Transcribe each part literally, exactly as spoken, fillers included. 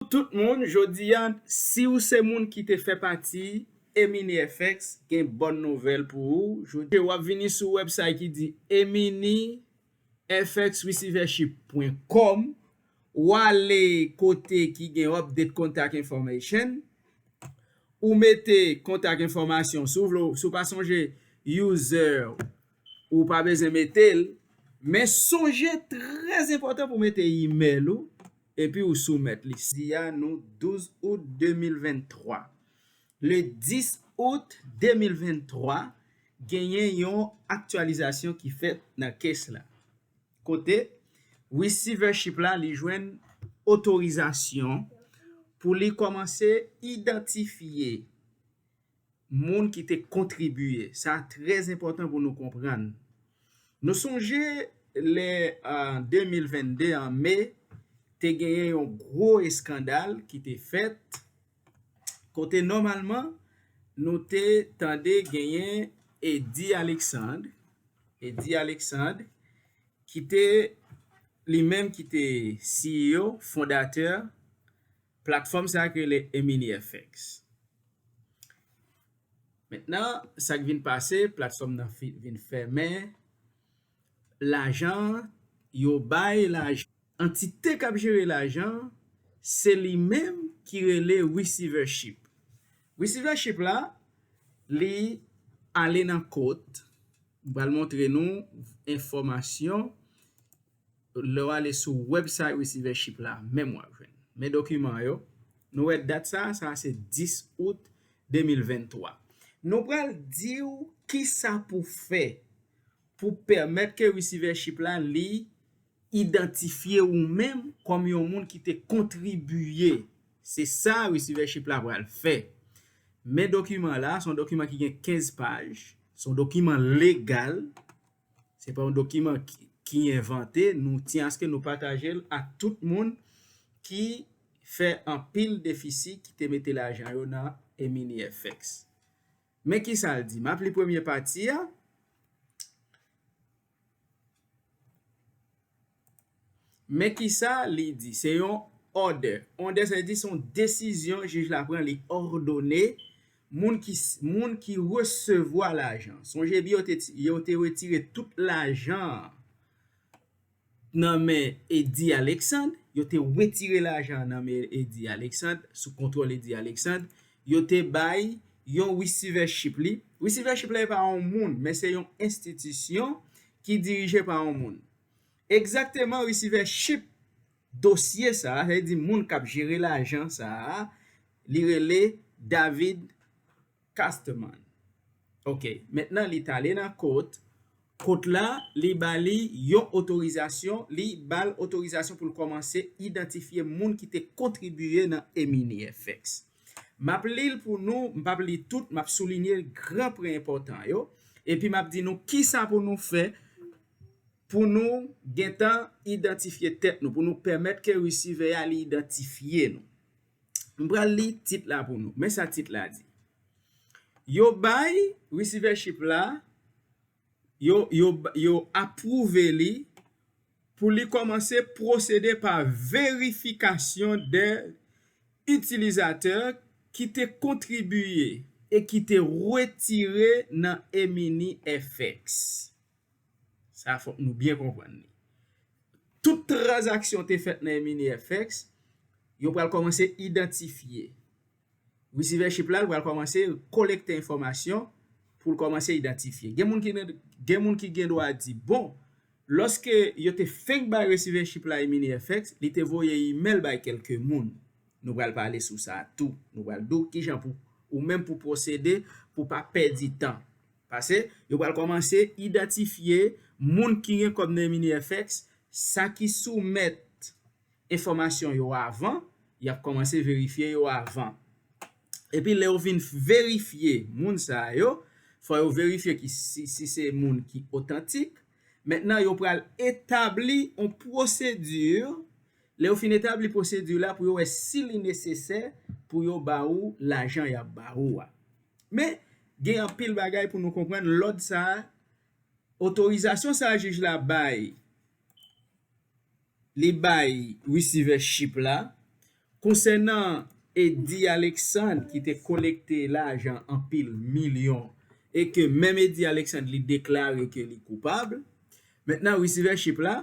Tout moun, jodi a, si w se moun ki te fè pati Emini F X, gen bòn nouvèl pou ou. Jodi a, w ap vini sou website ki di emini f x receivership point com. W ale kote ki gen update contact information. Ou mete contact information. Si w vle, si w pa sonje user, ou pa bezwen mete l. Men sonje, trè enpòtan pou mete email ou, epi ou soumèt li. Jodi a, nou douz out de mil venntwa. Le dis out de mil venntwa, genyen yon aktyalizasyon ki fèt nan case la. Kote receivership la, li jwenn otorizasyon pou li kòmanse idantifye moun ki te kontribiye. Sa trè enpòtan pou nou konprann. Nou sonje lè, an de mil vennde, an me, te genyen yon gwo eskandal ki te fèt, kote nòmalman nou te tande genyen Eddy Alexandre, Eddy Alexandre, ki te, li menm ki te C E O, fondatè platfòm sa ki rele Emini F X. Mentnan, sa k vin pase, platfòm nan fi-, vin fèmen, lajan, yo bay lajan. Antite k ap jere lajan, se li menm ki rele receivership. Receivership la, li ale nan kot, m pral montre nou enfòmasyon, lè w ale sou website receivership la, menm w ap jwenn. Men dokiman yo, nou wè dat sa, sa se dis out de mil venntwa. Nou pral di w kisa pou fè pou pèmèt ke receivership la, li idantifye ou menm kòm yon moun ki te kontribiye. Se sa receivership la pral fè. Men dokiman la, se yon dokiman ki gen kenz paj, se yon dokiman legal, se pa yon dokiman ki, ki envante, nou tyen aske nou pataje l ak tout moun ki fè anpil defisi, ki te mete lajan yo nan Emini F X. Men kisa l di? M ap li premye pati a. Men kisa li di? Se yon order. Order, sa vle di se yon desizyon jij la pran, li òdone moun ki, moun ki resevwa lajan. Sonje byen, yo te, yo te retire tout lajan nan men Eddy Alexandre, yo te retire lajan nan men Eddy Alexandre, sou kontwòl Eddy Alexandre, yo te bay yon receivership li. Receivership la e pa yon moun, men se yon enstitisyon ki dirije pa yon moun. Egzakteman, receivership dosye sa a, sa vle di moun k ap jere lajan sa a, li rele David Casterman. Ok, mentnan li t ale nan kot, kot la, li ba li yon otorizasyon, li ba l otorizasyon pou l kòmanse idantifye moun ki te kontribiye nan Emini F X. M ap li l pou nou, m p ap li tout, m ap soulinye gran pwen enpòtan yo, epi m ap di nou kisa pou nou fè pou nou gentan idantifye tèt nou, pou nou pèmèt ke resivè a li idantifye nou. M pral li tit la pou nou. Men sa tit la di. Yo bay receivership la, yo, yo, yo apwouve li pou li kòmanse pwosede pa verifikasyon de itilizatè ki te kontribiye e ki te retire nan Emini F X. Sa fòk nou byen konprann li. Tout tranzaksyon te fèt nan Emini F X, yo pral kòmanse idantifye. Receivership la, l pral kòmanse kolekte enfòmasyon pou l kòmanse idantifye. Gen moun ki, gen moun ki gen dwa di, bon, lòske yo te fenk bay receivership la Emini F X, li te voye email bay kèlke moun. Nou pral pale sou sa tou. Nou pral di w kijan pou ou menm pou pwosede pou pa pèdi tan. Paske yo pral kòmanse idantifye moun ki gen kòb nan Emini F X, sa ki soumèt enfòmasyon yo avan, y ap kòmanse verifye yo avan. Epi lè yo fin verifye moun sa yo, fò yo verifye ki si, si se moun ki otantik. Mentnan, yo pral etabli yon pwosedi. Lè yo fin etabli pwosedi la pou yo wè si li nesesè pou yo ba ou lajan y ap ba ou a. Men, gen anpil bagay pou nou konprann lòd sa a, otorizasyon sa a jij la bay, li bay receivership la Konsènan Eddy Alexandre ki te kolekte lajan anpil milyon e ke menm Eddy Alexandre li deklare ke li koupab, mentnan receivership la,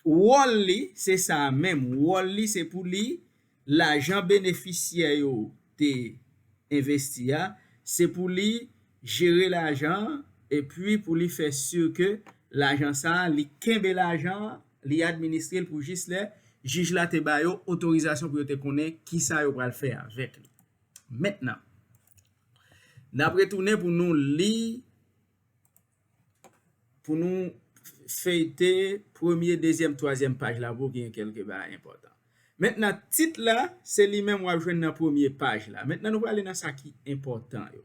wòl li se sa menm, wòl li se pou li lajan benefisyè yo te envesti a, se pou li jere lajan an, epi pou li fè si ke lajan sa a, li kenbe lajan an, li administre l pou jis lè jij la te ba yo otorizasyon pou yo te konnen kisa yo pral fè avèk li. Mentnan, n ap retounen pou nou li, pou nou feyte premye, dezyèm, twazyèm paj la pou gen kèlke bagay enpòtan. Mentnan, tit la, se li menm w ap jwenn nan premye paj la. Mentnan, nou prale nan sa ki enpòtan yo.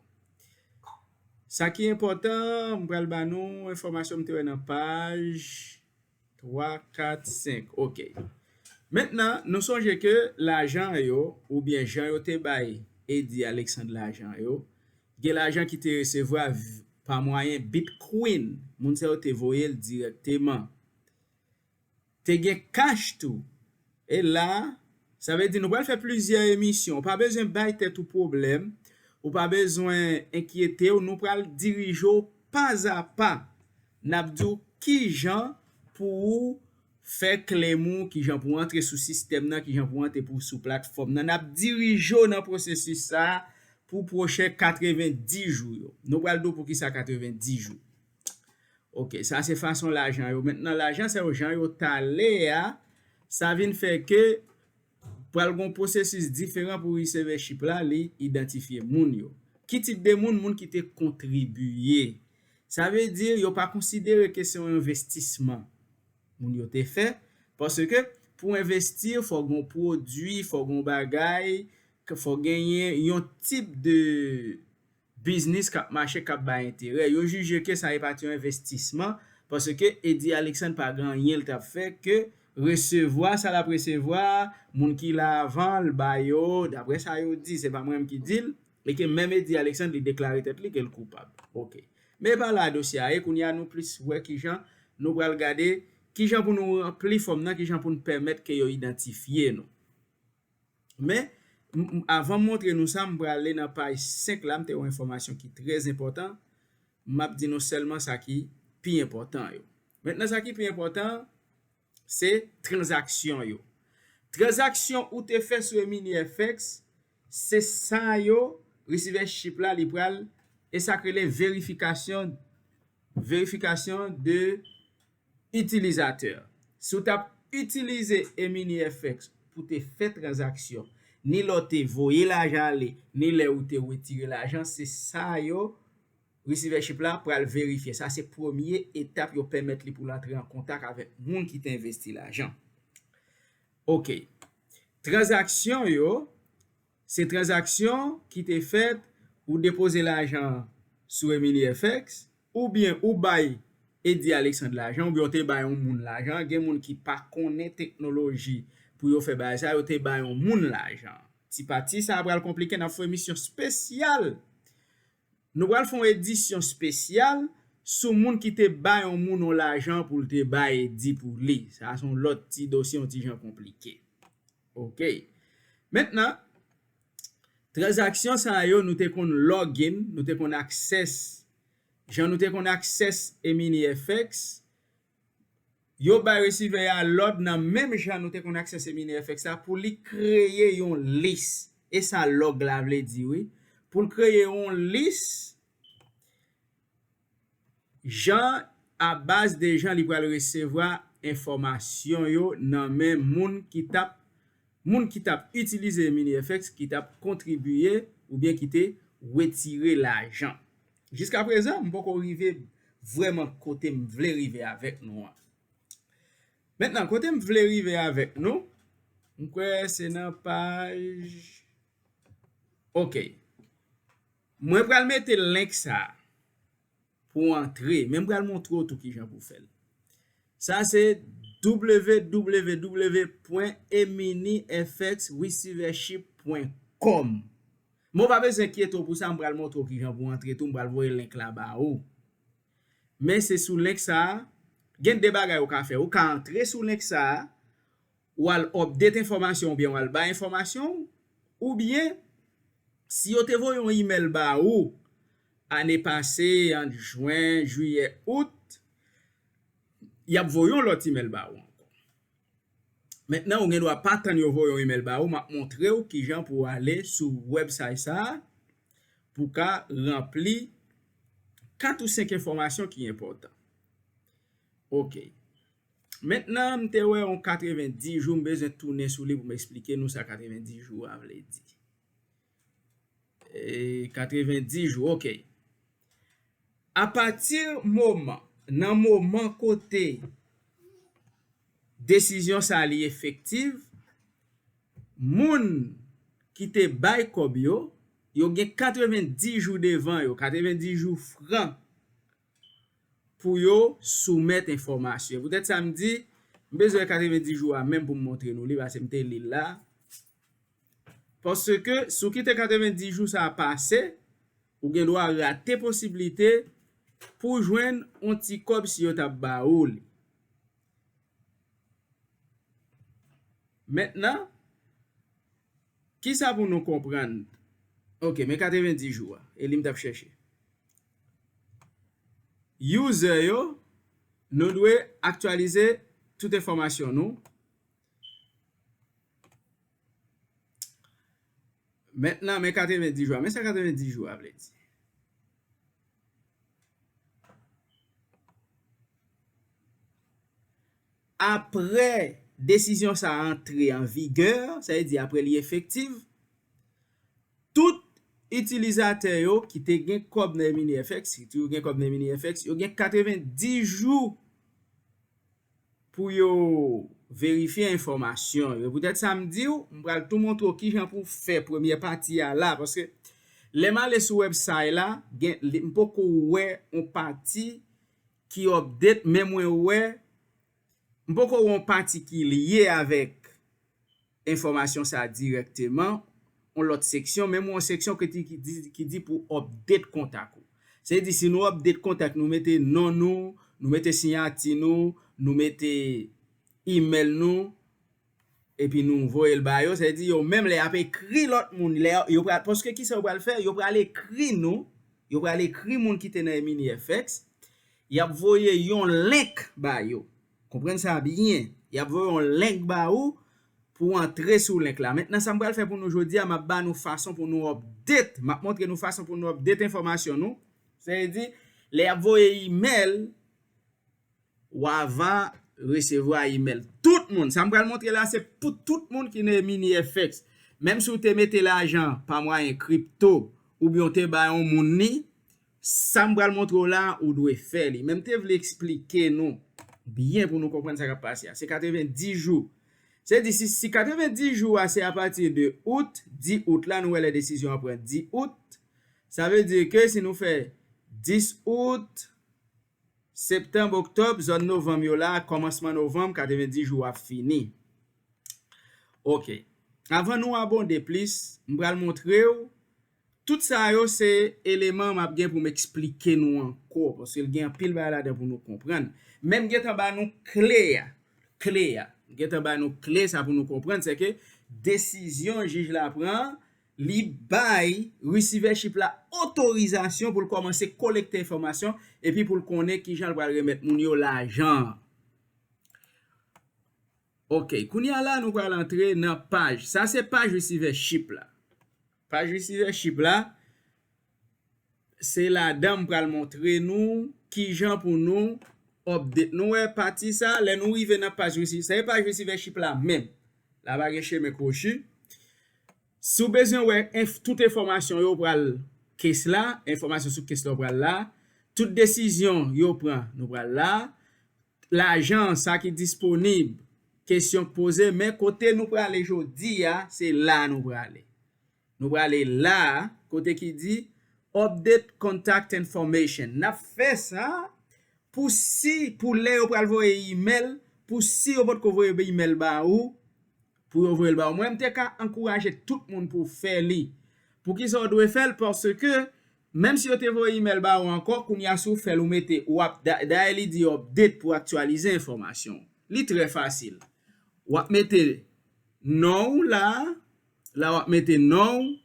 Sa ki enpòtan, m pral ba nou enfòmasyon m te wè nan paj twa, kat, senk. Ok. Mentnan, nou sonje ke lajan yo, oubyen jan yo te bay Eddy Alexandre lajan yo, gen lajan ki te resevwa v- pa mwayen Bitcoin. Moun sa yo te voye l dirèkteman. Te gen cash tou. E la, sa vle di nou pral fè plizyè emisyon. Ou pa bezwen bay tèt ou pwoblèm. Ou pa bezwen enkyete w. Nou pral dirije w pa a pa. N ap di w kijan pou ou fè claim ou, kijan pou antre sou sistèm nan, kijan pou antre pou sou platfòm nan. N ap dirije w nan pwosesis sa a pou pwochen katrevendis jou yo. Nou pral di w poukisa katrevendis jou. Ok, sa se fason lajan yo. Mentnan, lajan sa yo, jan yo t ale a, sa vin fè ke pral gon pwosesis diferan pou receivership la, li idantifye moun yo. Ki tip de moun? Moun ki te kontribiye. Sa vle di, yo pa konsidere ke se yon envestisman moun yo te fè, paske pou envesti, fò gon pwodui, fò gon bagay, fò genyen yon tip de biznis k ap mache, k ap bay enterè. Yo jije ke sa e pa t yon envestisman, paske Eddy Alexandre pa gen anyen l t ap fè ke resevwa sa l ap resevwa, moun ki la avan l ba yo, daprè sa yo di, se pa mwen menm ki di l, e ke menm Eddy Alexandre li deklare tèt li ke l koupab. Ok. Men e pa la dosye a ye, kounye a nou plis wè kijan nou pral gade, kijan pou nou ranpli fòm nan, kijan pou nou pèmèt ke yo idantifye nou. Men, m- m- avan m montre nou sa, m prale nan paj senk la, m te yon enfòmasyon ki trè enpòtan. M ap di nou sèlman sa ki pi enpòtan yo. Mentnan, sa ki pi enpòtan, se tranzaksyon yo. Tranzaksyon ou te fè sou Emini F X, se sa yo, receivership la, li pral, e sa k rele verifikasyon, verifikasyon de itilizatè. Si w t ap itilize Emini F X pou te fè tranzaksyon, ni lè w te voye lajan ale, ni lè ou te retire lajan, se sa yo, receivership la pral verifye. Sa se premye etap yo pèmèt li pou l antre an kontak avèk moun ki te envesti lajan. Ok. Tranzaksyon yo, se tranzaksyon ki te fèt, ou depoze lajan sou Emini F X, oubyen ou bay Eddy Alexandre lajan, oubyen ou te bay yon moun lajan. Gen moun ki pa konnen teknoloji pou yo fè bagay sa, yo te bay yon moun lajan. Ti pati sa a pral konplike, n ap fè yon emisyon espesyal. Nou pral fè yon edisyon espesyal sou moun ki te bay yon moun yon lajan pou l te bay Eddy pou li. Sa a se yon lòt ti dosye, yon ti jan konplike. Ok. Mentnan, tranzaksyon sa yo, nou te konn login, nou te konn access. Jan nou te konn access Emini F X, yo bay resivè a lòd nan menm jan nou te konn access Emini F X la pou li kreye yon lis. E sa log la vle di, wi. Pou l kreye yon lis, jan a baz de jan li pral resevwa enfòmasyon yo nan men moun ki t ap moun ki t ap itilize Emini F X, ki t ap kontribiye oubyen ki te retire lajan. Jiska prezan, m poko rive vrèman kote m vle rive avèk nou an. Mentnan, kote m vle rive avèk nou, m kwè se nan paj. Ok. Mwen pral mete link sa a pou w antre, men m pral montre w tou kijan pou w fè l. Sa se w w w pwen emini f x receivership pwen kòm. Men w pa bezwen enkyete w pou sa, m pral montre w kijan pou w antre tou, m pral voye link la ba ou. Men se sou link sa a, gen de bagay ou ka fè. Ou ka antre sou link sa a, w al update enfòmasyon oubyen w al bay enfòmasyon, oubyen si yo te voye yon imèl ba ou ane pase, ant jen, jiyè, out, y ap voye yon lòt imèl ba ou ankò. Mentnan, ou gen dwa pa tann yo voye yon imèl ba ou, m ap montre w kijan pou w ale sou website sa a, pou w ka ranpli kat ou senk enfòmasyon ki enpòtan. Ok. Mentnan, m te wè yon katrevenndis jou, m bezwen tounen sou li pou m eksplike nou sa katrevenndis jou a vle di. E, katrevenndis jou, ok. Apati moman, nan moman kote desizyon sa li efektiv, moun ki te bay kòb yo, yo gen katrevenndis jou devan yo, katrevenndis jou fran pou yo soumèt enfòmasyon. Poutèt sa m di, m bezwen katrevenndis jou a menm pou m montre nou li, paske m te li l la. Paske si w kite katrevenndis jou sa a pase, ou gen dwa rate posiblite pou w jwenn yon ti kòb si yo t ap ba ou li. Mentnan, kisa pou nou konprann? Ok, men katrevenndis jou a, e li m t ap chèche. User yo, nou dwe aktyalize tout enfòmasyon nou. Mentnan, men katrevenndis jou a. Men sa katrevenndis jou a vle di. Apre desizyon sa a antre an vigè, sa vle di apre li efektiv, tout itilizatè yo ki te gen kòb nan MiniFX, ki toujou gen kòb nan MiniFX, yo gen katrevenndis jou pou yo verifye enfòmasyon yo. Poutèt sa m di w, m pral tou montre w kijan pou w fè premyè pati a la, paske lè m ale sou website la, gen, li, m poko wè yon pati ki update, men mwen wè, m poko wè yon pati ki lye avèk enfòmasyon sa a dirèkteman, yon lòt seksyon, menm yon seksyon ki di, ki di, ki di pou update kontak ou. Se di, si nou update kontak, nou mete non nou, nou mete siyati nou, nou mete email nou, epi nou voye l ba yo, se di yo menm lè y ap ekri lòt moun, lè yo pral, paske kisa yo pral fè? Yo pral ekri nou, yo pral ekri moun ki te nan MiniFX, y ap voye yon link ba yo. Konprann sa byen. Y ap voye yon link ba ou pou w antre sou link la. Mentnan, sa m pral fè pou nou jodi a, m ap ba nou fason pou nou update. M ap montre nou fason pou nou update enfòmasyon nou. Sa vle di, lè y ap voye email, w ava resevwa email. Tout moun, sa m pral montre la, se pou tout moun ki nan MiniFX. Menm si w te mete lajan pa mwayen kripto, oubyen w te bay yon moun li, sa m pral montre w la, ou dwe fè li. Men m te vle eksplike nou byen pou nou konprann sa k ap pase a. Se katrevenndis jou. Se di, si, si katrevenndis jou a, se apati de out, dis out la, nou wè lè desizyon an pran dis out. Sa vle di ke si nou fè dis out, septanm, oktòb, zòn novanm yo la, kòmansman novanm, katrevenndis jou ap fini. Ok. Anvan nou abonde plis, m pral montre w. Tout sa yo se eleman m ap gen pou m eksplike nou ankò, paske l gen anpil bagay ladan pou nou konprann. Men m gentan ba nou kle a. Kle a. M gentan ba nou kle sa pou nou konprann, se ke desizyon jij la pran, li bay receivership la otorizasyon pou l kòmanse kolekte enfòmasyon epi pou l konnen kijan l pral remèt moun yo lajan an. Ok, kounye a la, nou pral antre nan paj. Sa se paj receivership la. Paj receivership la, se ladan m pral montre nou kijan pou nou update. Nou wè pati sa, lè nou rive nan paj receiver, sa se paj receivership la menm. La pa gen chemen kwochi. Si w bezwen wè enf-, tout enfòmasyon yo pral case la, enfòmasyon sou case la w pral la, tout desizyon yo pran, nou pral la, lajan, sa ki disponib, kesyon k poze, men kote nou prale jodi a, se la nou prale. Nou prale la, kote ki di update contact information. N ap fè sa pou si, pou lè yo pral voye email, pou si yo potko voye email ba ou, pou yo voye l ba ou. Mwen, m te ka ankouraje tout moun pou fè li. Poukisa w dwe fè l? Paske, menm si yo te voye email ba ou ankò, kounye a si w fè l, ou mete, w ap, da-, dayè li di update pou aktyalize enfòmasyon. Li trè fasil. w ap mete non w la, la w ap mete non w,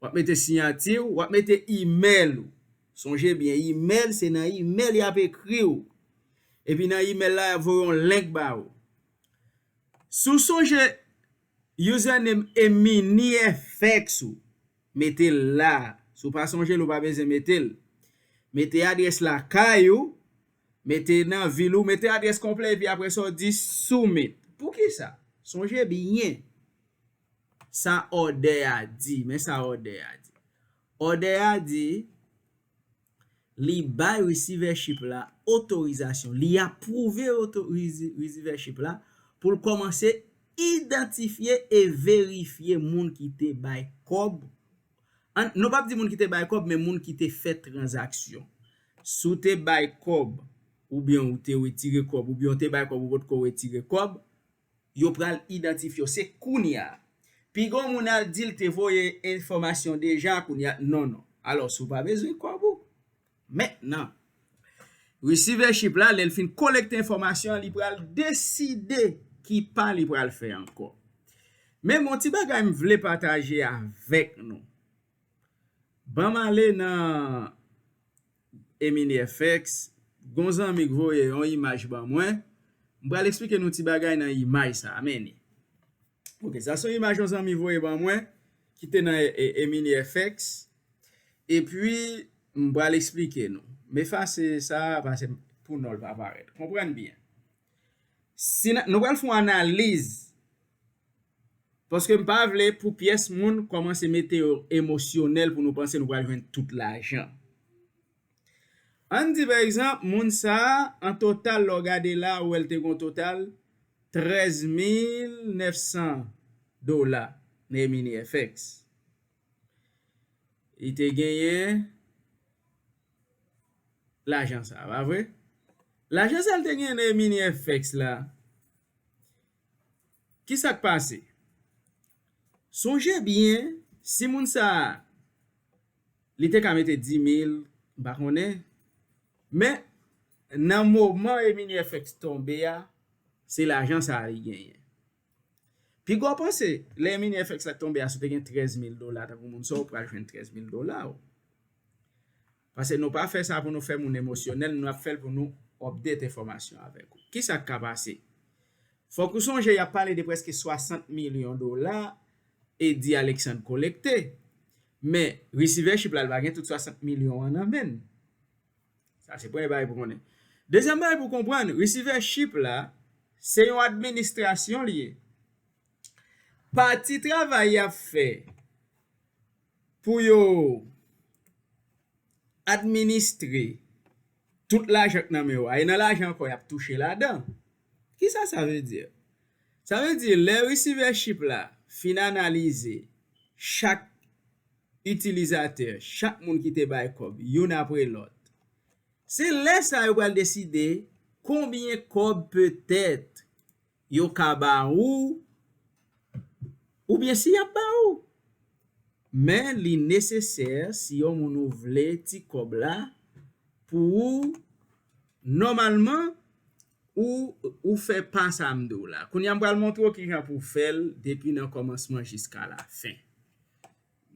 w ap mete siyati w, w ap mete imèl ou. Sonje byen, imèl, se nan imèl y ap ekri w. Epi nan imèl la, y ap voye yon link ba ou. Si w sonje username e mini F X ou, mete l la. Si w pa sonje l, ou pa bezwen mete l. Mete adrès lakay ou, mete nan vil ou, mete adrès konplè, epi apre sa, w di submit. Poukisa? Sonje byen sa òdè a di. Men sa òdè a di. Òdè a di, li bay receivership la otorizasyon, li apwouve oto-, resi-, receivership la pou l kòmanse idantifye e verifye moun ki te bay kòb. An, nou p ap di moun ki te bay kòb, men moun ki te fè tranzaksyon. Si w te bay kòb, oubyen ou te retire kòb, oubyen w te bay kòb, ou potko retire kòb, yo pral idantifye w. Se kounye a. Piga yon moun al di l te voye enfòmasyon deja, kounye a, non, non. Alò, si w pa bezwen kòb ou. Mentnan, receivership la, lè l fin kolekte enfòmasyon an, li pral deside ki pa li pral fè ankò. Men yon ti bagay m vle pataje avèk nou. Ban m ale nan Emini F X, gon zanmi k voye yon imaj ban mwen. M pral eksplike nou ti bagay nan imaj sa a, men li. Ok, sa se yon imaj yon zanmi voye ban mwen, ki te nan e, e, Emini F X. Epi, m pral eksplike nou. M efase sa, paske pou non l pa parèt. Konprann byen. Si n, nou pral fè yon analiz, paske m pa vle pou pyès moun kòmanse mete yo emosyonèl pou nou panse nou pral jwenn tout lajan. Ann di, pa egzanp, moun sa a, an total, lè w gade la, ou wè l te gon total trèz mil nèf san dola nan Emini F X. Li te genyen lajan sa a, pa vre? Lajan sa a l te genyen nan Emini F X la, ki sa k pase? Sonje byen, si moun sa a, li te ka mete dis mil, m pa konnen, men nan moman Emini F X tonbe a, se lajan sa a li genyen. Piga w panse, lè Emini F X la tonbe a, si w te gen trèz mil dola, tankou moun sa, ou pral jwenn trèz mil dola ou. Paske nou pa fè sa pou nou fè moun emosyonèl, nou ap fè l pou nou update enfòmasyon avèk ou. Ki sa k ka pase? Fòk ou sonje y ap pale de prèske swasant milyon dola Eddy Alexandre kolekte. Men, receivership la, l pa gen tout swasant milyon an nan men l. Sa se premye bagay pou konnen. Dezyèm bagay pou konprann, receivership la, se yon administrasyon li ye. Pati travay y ap fè pou yo administre tout lajan k nan men yo a, e nan lajan ankò y ap touche ladan. Kisa sa vle di? Sa vle di, lè receivership la fin analize chak itilizatè, chak moun ki te bay kòb, youn apre lòt, se lè sa yo pral deside konbyen kòb petèt yo ka ba ou, oubyen si y ap ba ou. Men li nesesè, si yon moun ou vle ti kòb la, pou ou, nòmalman, ou, ou fè pa sa m di w la. Kounye a, m pral montre w kijan pou w fè l depi nan kòmansman jiska lafen.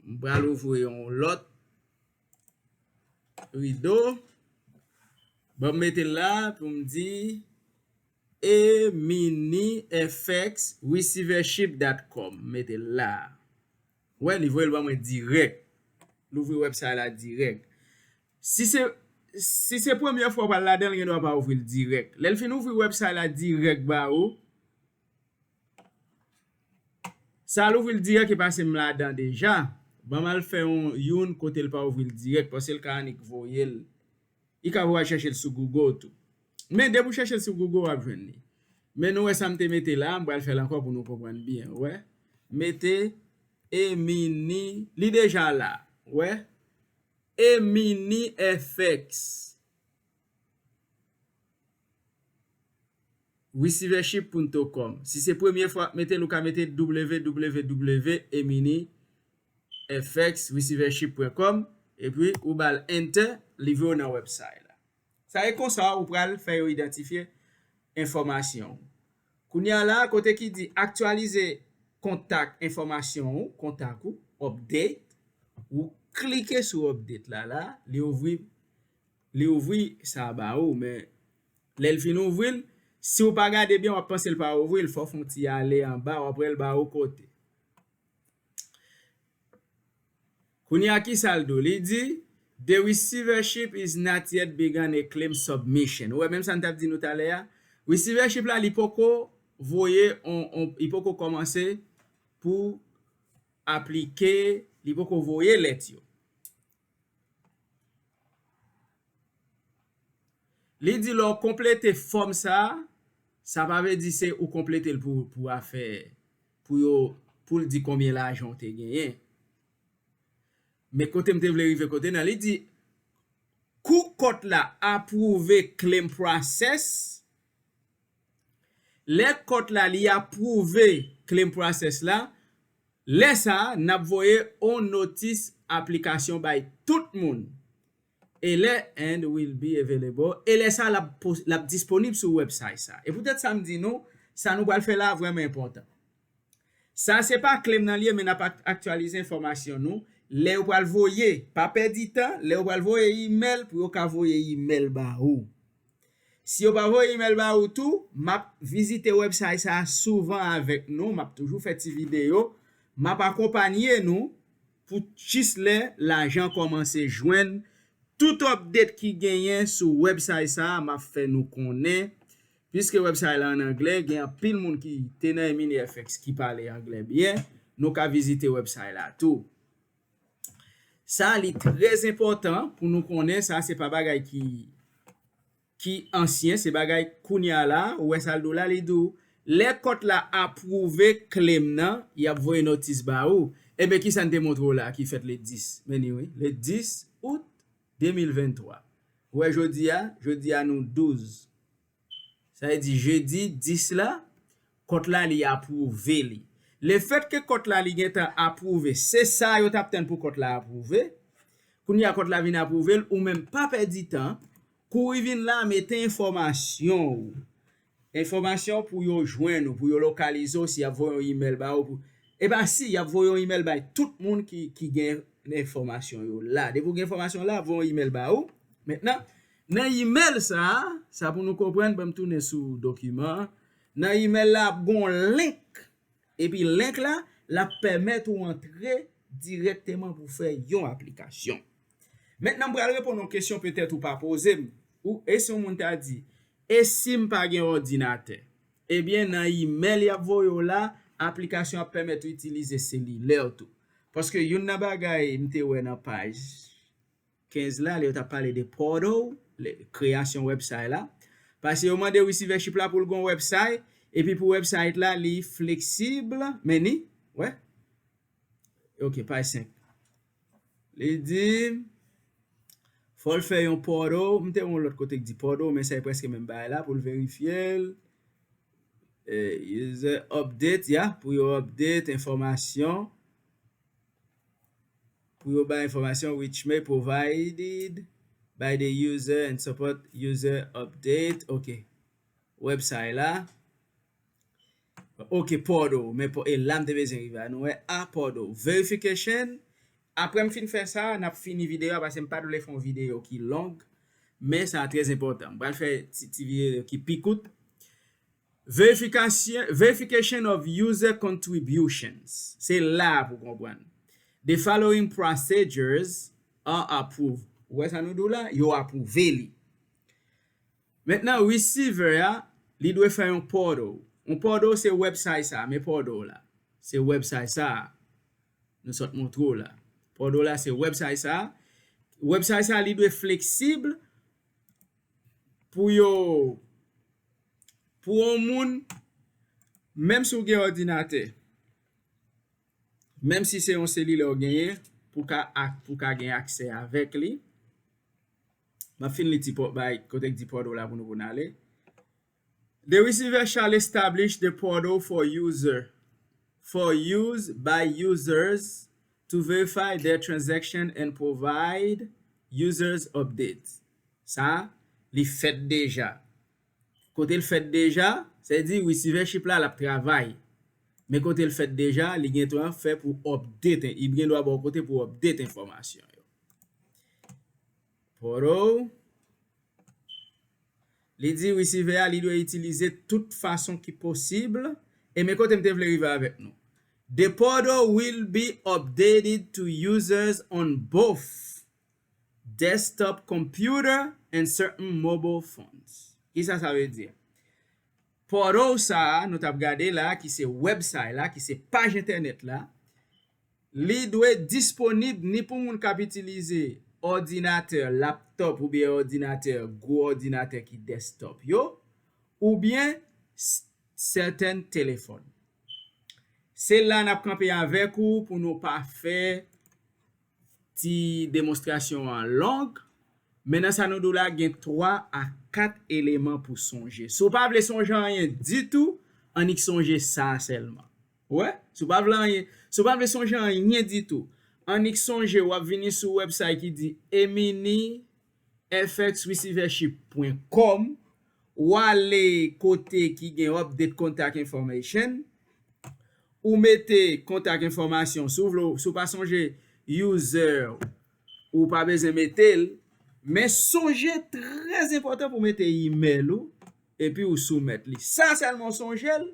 M pral ouvri yon lòt rido. Ban m mete l la pou m di Emini F X receivership dot com. Mete l la. Wè, li voye l ban mwen dirèk. L ouvri website la dirèk. Si se, si se premye fwa w pral ladan l, li gendwa pa ouvri l dirèk. Lè l fin ouvri website la dirèk ba ou, sa l ouvri l dirèk e pase m ladan deja. Ban m al fè yon, youn kote l pa ouvri l dirèk, paske l ka annik voye l. Li ka voye al chèche l sou Google tou. Men depi w chèche l sou Google, w ap jwenn li. Men nou wè sa m te mete la, m pral fè l ankò pou nou konprann byen. Wè. Mete Emini, li deja la. Wè. Emini F X. Receivership punto com. Si se premye fwa w ap mete l, ou ka mete W W W Emini F X receivership point com, epi ou ba l enter, li voye w nan website la. Sa e konsa ou pral fè yo idantifye enfòmasyon w. Kounye a la, kote ki di aktyalize kontak enfòmasyon ou, kontak ou, update, ou klike sou update la, la, li ouvri, li ouvri sa ba ou, men lè l fin ouvri l, si w pa gade byen, w ap panse l pa ouvri l, fò w fè yon ti ale anba, w ap wè l ba ou kote. Kounye a ki sa l di w? Li di, the receivership is not yet begun a claim submission. Ou wè menm sa n t ap di nou talè a? Receivership la, li poko voye, on, on, li poko kòmanse pou aplike, li poko voye lèt yo. Li di lè w konplete fòm sa, sa pa vle di se ou konplete l pou, pou afè, pou yo, pou l di konbyen lajan w te genyen. Men kote m te vle rive kote nan, li di kou kòt la apwouve claim process, lè kòt la li apwouve claim process la, lè sa a, n ap voye on notis aplikasyon bay tout moun. E lè and will be available. E lè sa, l ap pos- l ap disponib sou website sa. E poutèt sa m di nou, sa nou pral fè la vrèman enpòtan. Sa se pa claim nan l ye, men n ap ak- aktyalize enfòmasyon nou. Lè yo pral voye, pa pèdi tan, lè yo pral voye imèl, pou yo ka voye imèl ba ou. Si yo pa voye imèl ba ou tou, m ap vizite website sa a souvan avèk nou, m ap toujou fè ti videyo, m ap akonpanye nou pou jis lè lajan kòmanse jwenn. Tout update ki genyen sou website sa a, m ap fè nou konnen. Piske website la an anglè, gen anpil moun ki te nan Emini F X ki pale anglè byen, nou ka vizite website la tou. Sa li trè enpòtan pou nou konnen, sa se pa bagay ki, ki ansyen, se bagay kounye a la, ou wè sa l di w la, li di w, lè kòt la apwouve claim nan, y ap voye notis ba ou. Ebyen, ki sa n te montre w la ki fèt le dis? Men ni wi, le dis out de mil venntwa. Ou wè jodi a, jodi a nou douz. Sa vle di jedi dis la, kòt la li apwouve li. Lefètke kòt la li gentan apwouve, se sa yo t ap tann pou kòt la apwouve. Kounye a kòt la vin apwouve l, ou menm pa pèdi tan, kouri vin la, mete enfòmasyon ou. Enfòmasyon pou yo jwenn ou, pou yo lokalize w, si y ap voye yon imèl ba ou. Pou, e pa si, y ap voye yon imèl bay tout moun ki, ki gen enfòmasyon yo la. Depi w gen enfòmasyon la, y ap voye yon imèl ba ou. Mentnan, nan imèl sa a, sa pou nou konprann, ban m tounen sou dokiman an. Nan imèl la, ap gen yon link. Epi link la, l ap pèmèt ou antre dirèkteman pou fè yon aplikasyon. Mentnan, m pral reponn yon kesyon petèt ou pa poze m. Ou, e si yon moun ta di, e si m pa gen òdinatè? Ebyen, nan imèl y ap voye w la, aplikasyon ap pèmèt ou itilize selilè w tou. Paske youn nan bagay m te wè nan paj kenz la, lè yo t ap pale de portal, le, kreyasyon website la. Paske yo mande receivership la pou l gen yon website, epi pou website la, li fleksib, men ni, wè. Ok, paj senk. Li di, fò l fè yon portal, m te wè yon lòt kote k di portal, men sa e prèske menm bagay la, pou l verifye l. Eh, user update, ya, pou yo update enfòmasyon. Pou yo bay enfòmasyon, which may provided by the user and support user update. Ok. Website la. Ok, portal. Men po- e la m te bezwen rive a. Nou wè a portal. Verification. Apre m fin fè sa, n ap fini videyo a paske m pa t vle fè yon videyo ki long. Men sa trè enpòtan. M pral fè ti, ti videyo ki pi kout. Verification, verification of user contributions. Se la pou konprann. The following procedures are approved. Ou wè sa nou di w la? Yo apwouve li. Mentnan, receiver a, li dwe fè yon portal. Yon portal se website sa, men portal la. Se website sa. Nou sot montre w la. Portal la se website sa. Website sa, li dwe fleksib pou yo, pou yon moun, menm si w gen òdinatè, menm si se yon selilè w genyen, pou ka ak, pou ka gen aksè avèk li. M ap fin li ti po- bay kote k di portal la pou nou pou n ale. The receiver shall establish the portal for user, for use by users to verify their transaction and provide users updates. Sa, li fèt deja. Kote l fèt deja, sa vle di receivership la, l ap travay. Men kote l fèt deja, li gen dwa fè pou update, li gen dwa ba w kote pou update enfòmasyon yo. Portal. Li di resivè a, li dwe itilize tout fason ki posib. E men kote m te vle rive avèk nou. The portal will be updated to users on both desktop computer and certain mobile phones. Kisa sa vle di? Portal sa a, nou t ap gade la, ki se website la, ki se paj entènèt la, li dwe disponib ni pou moun k ap itilize òdinatè laptop oubyen òdinatè, gwo òdinatè ki desktop yo, oubyen s-, sèten telefòn. Se la n ap kanpe avèk ou pou nou pa fè ti demonstrasyon an long. Men nan sa nou di w la, gen twa a kat eleman pou sonje. Si w pa vle sonje anyen ditou, annik sonje sa sèlman. Ou wè? Si w pa vle anyen, si w pa vle sonje anyen ditou, annik sonje w ap vini sou website ki di emini f x receivership point com, w ale kote ki gen update contact information, ou mete contact information, si w vle, si w pa sonje user, ou pa bezwen mete l, men sonje, trè enpòtan pou mete email ou, epi ou soumèt li. Sa sèlman w sonje l,